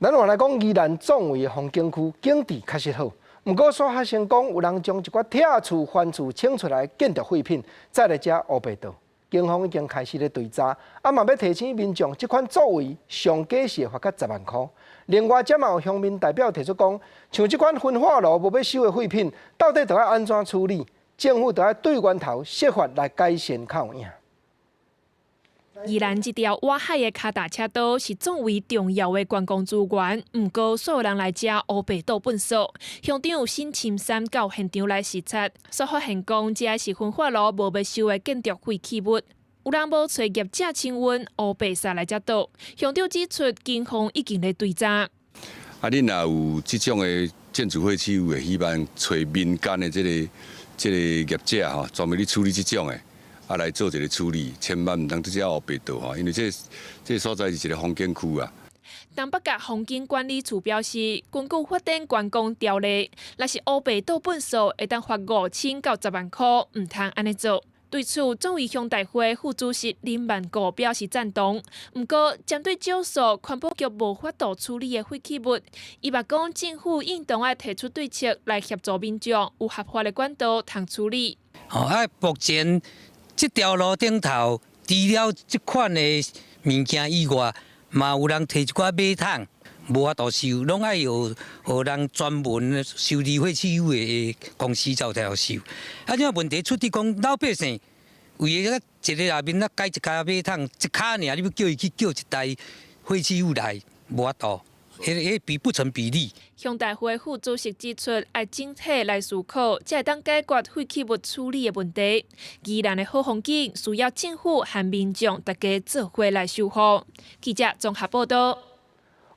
咱話來講，宜蘭壯圍的風景區景致確實好，毋過煞發生講有人將一寡拆厝、翻厝清出來建築廢品，再來遮烏白倒。警方已經開始咧追查，啊嘛欲提醒民眾，這款作為上低是會罰到10萬箍。另外，這嘛有鄉民代表提出講，像這款焚化爐無欲收的廢品，到底著愛按怎處理？政府著愛對源頭設法來改善較有影。宜蘭這條外海的跤踏車道是壯圍重要的觀光資源，毋過煞有人來遮烏白倒糞埽。鄉長沈欽山到現場來視察，煞發現講這是焚化爐無欲收的建築廢棄物，有人無揣業者清運，烏白沙來遮倒。鄉長指出，警方已經咧追查。啊，恁若有這種的建築廢棄物的，希望揣民間的這個業者吼，專門咧處理這種的。啊，來做一個處理，千萬毋通佇遮烏白倒吼，因為這所在是一個風景區啊。東北角風景管理處表示，根據發展觀光條例，若是烏白倒糞埽，會當罰5000到10萬箍，毋通按呢做。對此，壯圍鄉代會副主席林萬國表示贊同。毋過，針對少數環保局無法度處理的廢棄物，伊嘛講政府應當愛提出對策來協助民眾有合法的管道通處理。哦，啊，目前這條路頂頭，除了這款的物件以外，嘛有人提一寡馬桶，無法度收，攏愛予人專門收理廢棄物的公司才有通收。啊，這問題出佇講老百姓為了一个內面啊改一跤馬桶，一跤爾，你欲叫伊去叫一台廢棄物來，無法度。彼比不成比例。鄉代會副主席指出，愛整體來思考，才會當解決廢棄物處理的問題。宜蘭的好風景需要政府和民眾大家做伙來守護。記者綜合報道。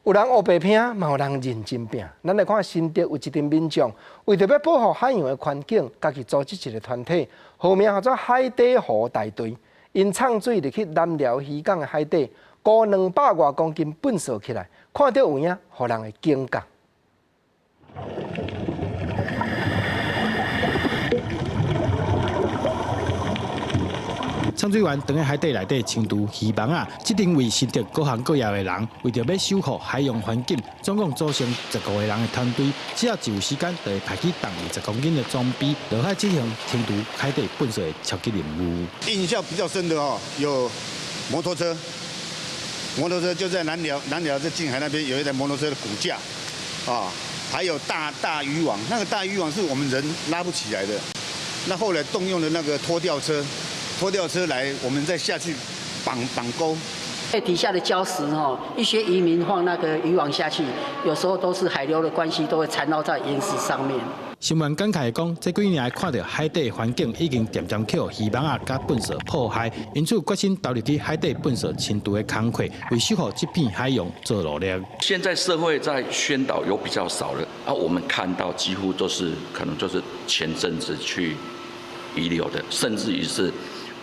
有人烏白拼，嘛有人認真拼。咱來看新竹有一陣民眾，為著欲保護海洋的環境，家己組織一個團體，號名號做海底湖大隊。𪜶沖水入去南寮漁港的海底，沽200外公斤糞埽起來，看著有影，予人會驚覺。沖水員佇咧海底內底清除漁網仔，這陣為新竹各行各業的人，為著欲守護海洋環境，總共組成15個人的團隊，只要一有時間，就會排去重20公斤的裝備，落海進行清除海底糞埽的超級任務。印象比較深的哦，有摩托車，摩托車就在南寮，南寮在近海那邊有一台摩托車的骨架，啊，還有大大漁網，那個大漁網是我們人拉不起來的，那後來動用了那個拖吊車。拖吊車來，我們再下去綁綁鈎。在底下的礁石哈，一些漁民放那個漁網下去，有時候都是海流的關係，都會纏繞在岩石上面。新聞感慨講，這幾年看著海底環境已經漸漸予漁網仔佮糞埽破壞，因此決心投入去海底糞埽清除的工課，為守護這片海洋做努力。現在社會在宣導有比較少了，啊，我們看到幾乎都是可能就是前陣子去遺留的，甚至於是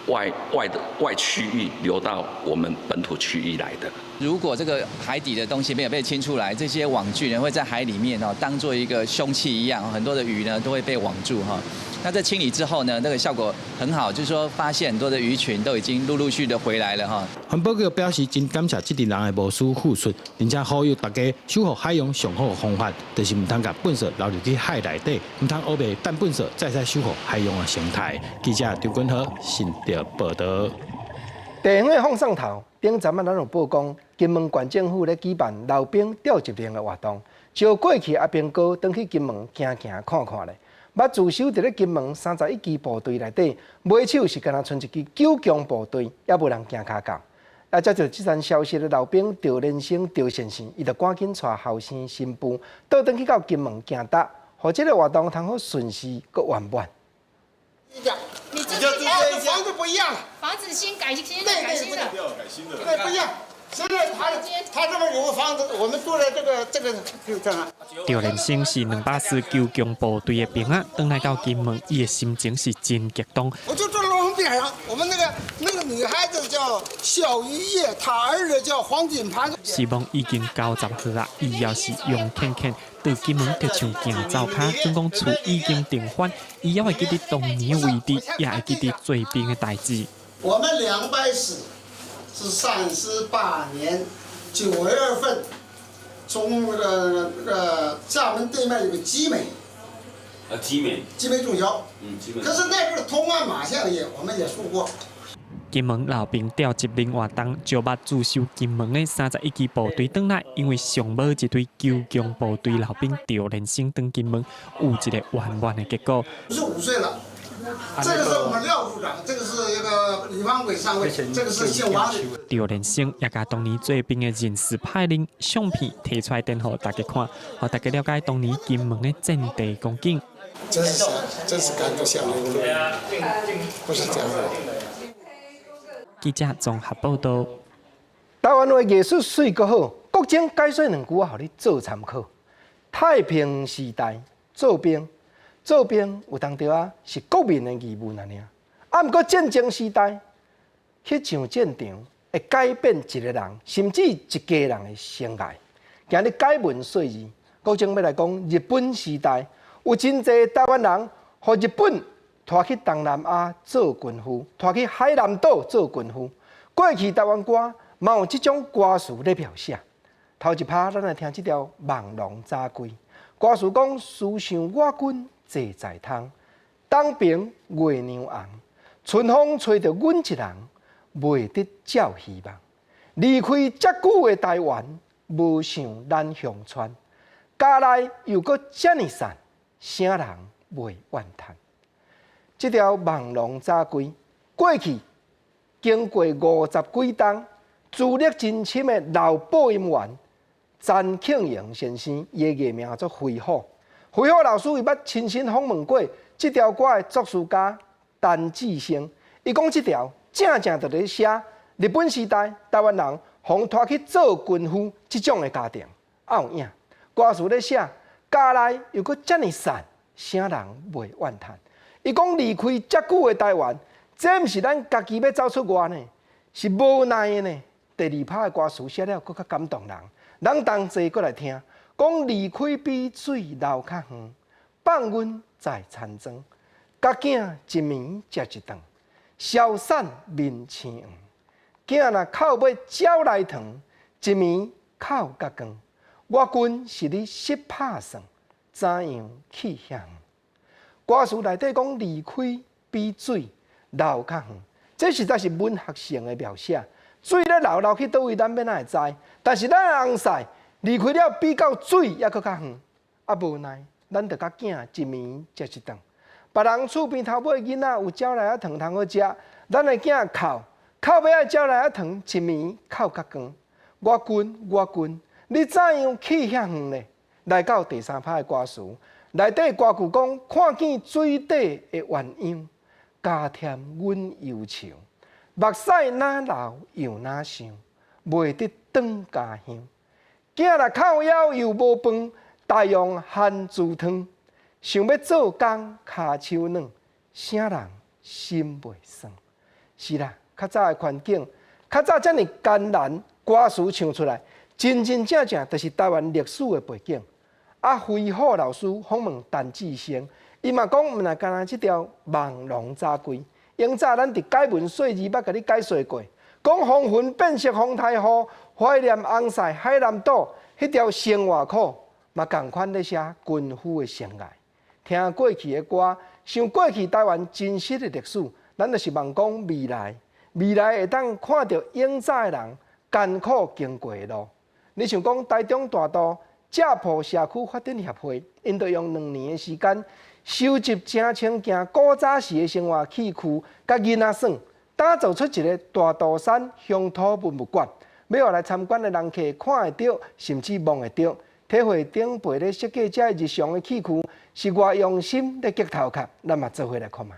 外外的外區域流到我們本土區域來的。如果這個海底的東西沒有被清出來，這些網具呢會在海裡面哦當做一個兇器一樣，很多的魚呢都會被網住哈。那在清理之後呢，那個效果很好，就是說發現很多的魚群都已經陸陸續續的回來了哈。環保局表示真感謝這陣人的無私付出，並且呼籲大家守護海洋上好的方法，就是毋通共糞埽流入去海內底，毋通烏白擲糞埽，才會使守護海洋的生態。記者張君豪新竹報道。地方的放送頭，頂陣仔咱有報講，金門縣政府咧舉辦老兵召集令的活動，招過去阿兵哥轉去金門行行看看咧。捌駐守佇咧金門31期部隊內底，尾手是敢若賰一支九強部隊，猶無人行跤到。啊，接著這層消息的老兵趙連生趙先生，伊就趕緊帶後生新婦倒轉去到金門行搭，予這个活動通好順勢閣圓滿。你這這房子不一樣了，房子新改新的，改新的，對，不一樣。現在他這邊有個房子，我們住在這個就這樣。趙連生是204救強部隊的兵仔，轉來到金門，伊的心情是真激動。我就住在羅邊上，我們那個女孩子叫肖玉葉，她兒子叫黃金盤。希望已經90歲啊，伊也是勇健健，對金門特像行走跤，準講厝已經定翻，伊猶會記得當年的位置，也會記得做兵的代誌。我們204是38年9月份，從那個廈門對面有個集美，啊，集美，集美中學，嗯，集美。可是那時候同安馬相爺，我們也輸過。金門老兵調集人活動，招捌駐守金門的31支部隊轉來，因為上無一隊救強部隊老兵趙連生轉金門，有一個圓滿的結果。55歲了。這個是我們廖處長，這個是一個李方偉上尉，這個是姓王的。趙連生也共當年做兵的人事派令相片提出來，展予大家看，予大家了解當年金門的戰地光景。真是真是感動想流淚，不是講的。記者綜合報道。台灣話藝術媠閣好，國政解說兩句啊，予你做參考。太平時代做兵。做兵有當著啊，是國民的義務爾。啊，毋過戰爭時代去上戰場，會改變一個人，甚至一家人的生涯。今日解文說字，國政欲來講，日本時代有真濟台灣人，予日本拖去東南亞做軍夫，拖去海南島做軍夫。過去台灣歌嘛有這種歌詞咧描寫。頭一拍，咱來聽這條《望龍早歸》。歌詞講：思想我軍坐在窗，東爿月娘紅，春風吹著阮一人，袂得照希望。離開遮久的台灣，無想咱鄉村，家內又閣遮爾散，啥人袂怨嘆？這條望龍早歸過去，經過50幾冬，資歷真深的老播音員陳慶榮先生，伊的藝名叫做飛虎。飛虎老師伊捌親身訪問過這條歌的作詞家陳志生，伊講這條正正就咧寫日本時代台灣人予拖去做軍夫這種的家庭，也有影。歌詞咧寫家內又閣遮爾散，啥人袂怨嘆？伊講離開遮久的台灣，這毋是咱家己欲走出外呢，是無奈的呢。第二拍的歌詞寫了閣較感動人，咱同齊閣來聽。講離開比水流較遠，放阮在田莊，共囝一暝食一頓，消散面青黃。囝若哭欲鳥來糖，一暝哭甲光。我軍是咧失拍算，怎樣去遐遠？歌詞內底講離開比水流較遠，這實在是文學性的描寫。水咧流流去佗位，咱欲哪會知？但是咱翁婿離開了比較水猶閣較遠，啊無奈，咱著共囝一暝食一頓。別人厝邊頭尾囡仔有鳥來仔糖通好食，咱的囝哭哭欲愛鳥來仔糖，一暝哭甲光。我軍我軍，你怎樣去遐遠呢？來到第三拍的歌詞，內底歌句講：看見水底的鴛鴦，加添阮憂愁。目屎哪流又哪想，袂得轉家鄉。囝若哭枵又無飯，大用番薯湯，想欲做工跤手軟，啥人心袂酸？是啦，較早的環境，較早遮爾艱難，歌詞唱出來，真真正正就是台灣歷史的背景。啊，飛虎老師訪問陳志生，伊嘛講，毋若干焦這條望龍早歸。永早咱佇解文說字捌共你解說過，講風雲變色風颱雨，懷念翁婿海南島彼條生活苦，嘛仝款咧寫軍夫的生涯。聽過去的歌，想過去台灣真實的歷史，咱就是望講未來，未來會當看著永早的人艱苦經過的路。你像講台中大肚遮埔社區發展協會，𪜶就用2年的時間，收集成千件古早時的生活器具，佮囡仔耍，打造出一个大肚山鄉土文物館，欲來參觀的人客看會著，甚至摸會著，體會頂輩咧設計這日常的器具是偌用心咧激頭殼，咱嘛做伙來看覓。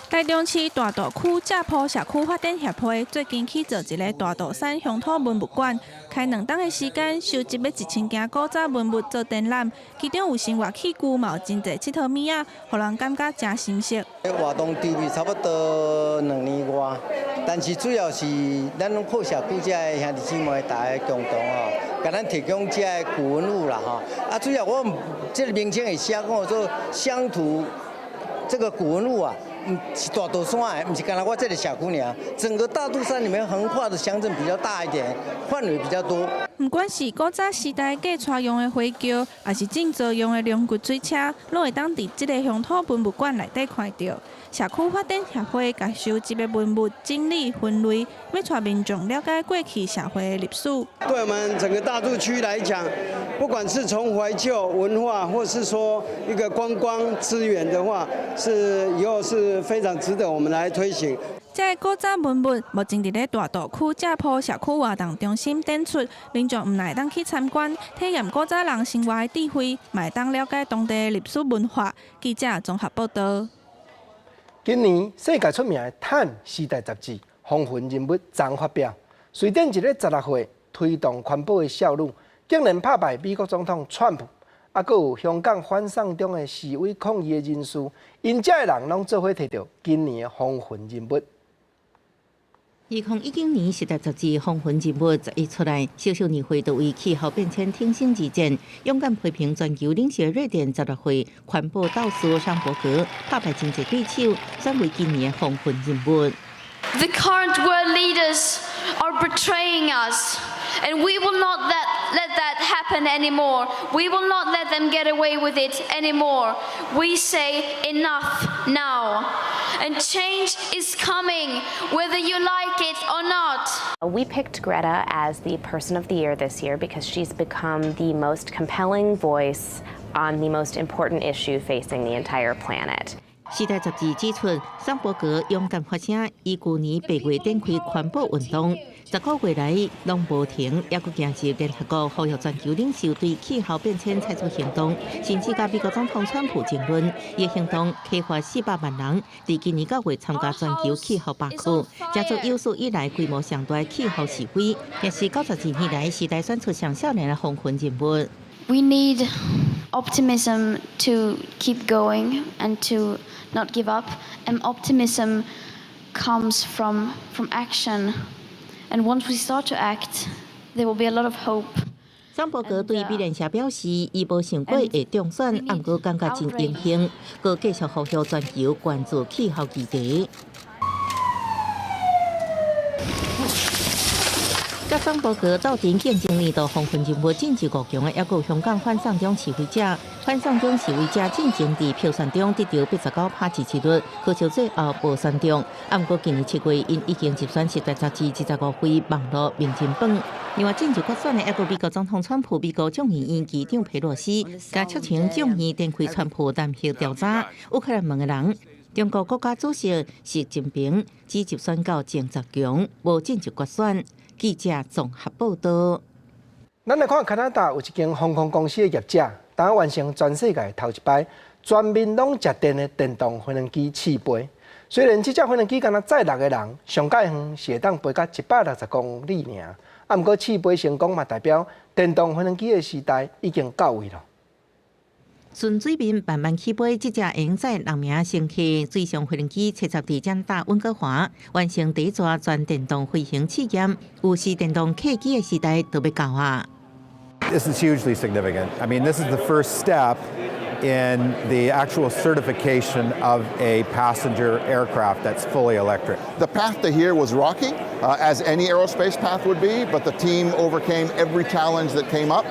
台中市大肚區正埔社區發展協會最近起造一个大肚山鄉土文物館，開2冬的時間，收集欲1000件古早文物做展覽，其中有生活器具，嘛有真濟𨑨迌物仔，予人感覺誠新鮮。活動籌備差不多2年外，但是主要是咱攏靠社區遮的兄弟姊妹大家共同吼，共咱提供遮的古文物啦吼。啊，主要我這个名稱會寫講做鄉土這個古文物啊。是大肚山的，毋是干焦我這个社區爾。整個大肚山裡面橫跨的鄉鎮比較大一點，範圍比較多。毋管是古早時代過車用的火轎，抑是種造用的龍骨水車，攏會當佇這个鄉土文物館內底看著。社區發展協會共收集的文物整理分類，欲帶民眾了解過去社會的歷史。對我們整個大肚區來講，不管是從懷舊文化，或是說一個觀光資源的話，是以後是非常值得我們來推行。這个古早文物目前佇咧大肚區正埔社區活動中心展出，民眾毋但會當去參觀，體驗古早人生活的智慧，嘛會當了解當地的歷史文化。記者綜合報導。今年世界出名的《Time》時代雜誌風雲人物昨發表，瑞典一个16歲推動環保的少女，竟然拍敗美國總統川普，啊，閣有香港反送中的示威抗議的人士，𪜶遮的人攏做伙提著今年的風雲人物。2019年時代雜誌風雲人物一出來，小小年歲就為氣候變遷挺身而戰，勇敢批評全球領袖瑞典16歲環保鬥士桑伯格，拍敗真濟對手，選為今年的風雲人物。 The current world leaders are betraying us, and we will not let that happen anymore. We will not let them get away with it anymore. We say enough now. And change is coming, whether you like it or not. We picked Greta as the person of the year this year because she's become the most compelling voice on the most important issue facing the entire planet. 時代雜誌指出，桑伯格勇敢發聲，伊舊年8月展開環保運動，10個月來攏無停，猶閣行入聯合國，呼籲全球領袖對氣候變遷採取行動，甚至共美國總統川普爭論。伊行動啟發400萬人，佇今年9月參加全球氣候罷課，這做有史以來規模上大氣候示威，也是92年來時代選出上少年的風雲人物。 We need optimism to keep going and to not give up. And optimism comes from action. And once we start to act, there will be a lot of hope. 桑伯格對美聯社表示，伊無想過會中選，毋過感覺真榮幸，閣繼續呼籲全球關注氣候議題。佮桑伯格鬥陣競爭年度風雲人物進入五強的，猶閣有香港反送中示威者。反送中示威者進前佇票選中得著89%支持率，可惜最後無選中。啊，毋過今年7月，𪜶已經入選時代雜誌25歲網路名人榜。另外進入決選的，猶閣美國總統川普、美國眾議院議長佩洛西，共促請眾議展開川普彈劾調查。烏克蘭門的人，中國國家主席習近平只入選到前10強，無進入決選。記者綜合報導。咱來看加拿大有一間航空公司的業者，當完成全世界頭一擺全面攏食電的電動飛行機試飛。雖然這隻飛行機干焦載6個人，上蓋遠是會當飛到160公里爾，啊，毋過試飛成功嘛，代表電動飛行機的時代已經到位囉。順水面慢慢起飛，這隻會載6名乘客水上飛行機，70佇加拿大溫哥華完成第一逝全電動飛行試驗，預示電動客機的時代就欲到啊！ This is hugely significant. I mean, this is the first step in the actual certification of a passenger aircraft that's fully electric. The path to here was rocky, as any aerospace path would be, but the team overcame every challenge that came up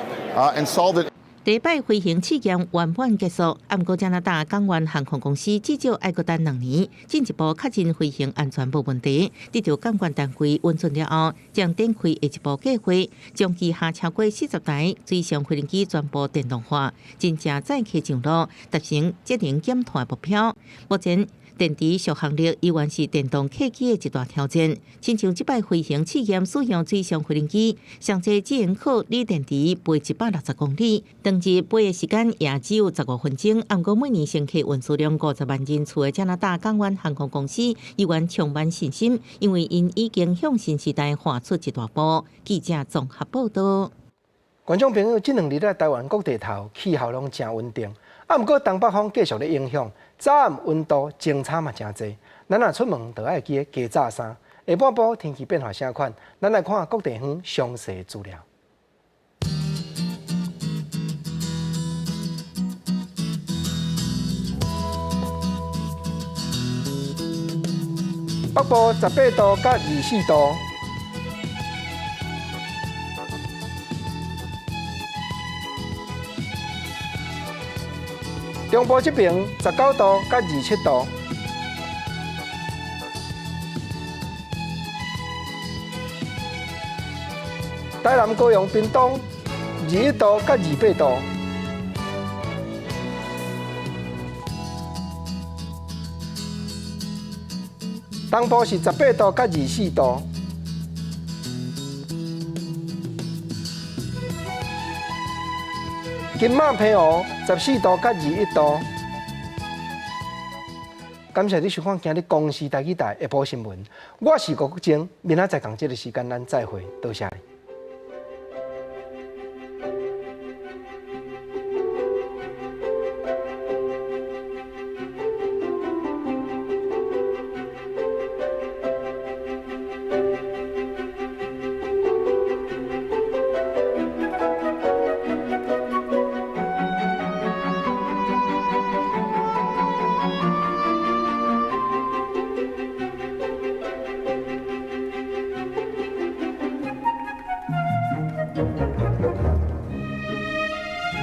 and solved it. 第一擺飛行試驗圓滿結束，毋過加拿大港灣航空公司至少愛閣等2年，進一步確認飛行安全無問題。得著監管單位允准了後，將展開下一步計劃，將旗下超過40台水上飛行機全部電動化，真正載客上路，達成節能減碳目標。目前，電池續航力依然是電動客機的一大挑戰。親像這擺飛行試驗使用水上飛行機，上濟只能靠鋰電池飛160公里，當日飛的時間也只有15分鐘。毋過每年乘客運輸量50萬人次的加拿大港灣航空公司，依然充滿信心，因為𪜶已經向新時代跨出一大步。記者綜合報導。觀眾朋友，這兩日咧，台灣各地頭氣候攏誠穩定，啊，毋過東北風繼續咧影響，早暗溫度相差嘛誠濟。咱若出門就愛記得加罩衫。下半晡天氣變化啥款？咱來看各地方詳細資料。北部18度佮24度。中部這邊19度佮27度，台南、高雄、屏東21度佮28度，東部是18度佮24度。金馬澎湖14度佮21度。感謝你收看今日公視台語台下晡新聞，我是郭國晶，明仔載仝這个時間咱再會，多謝你。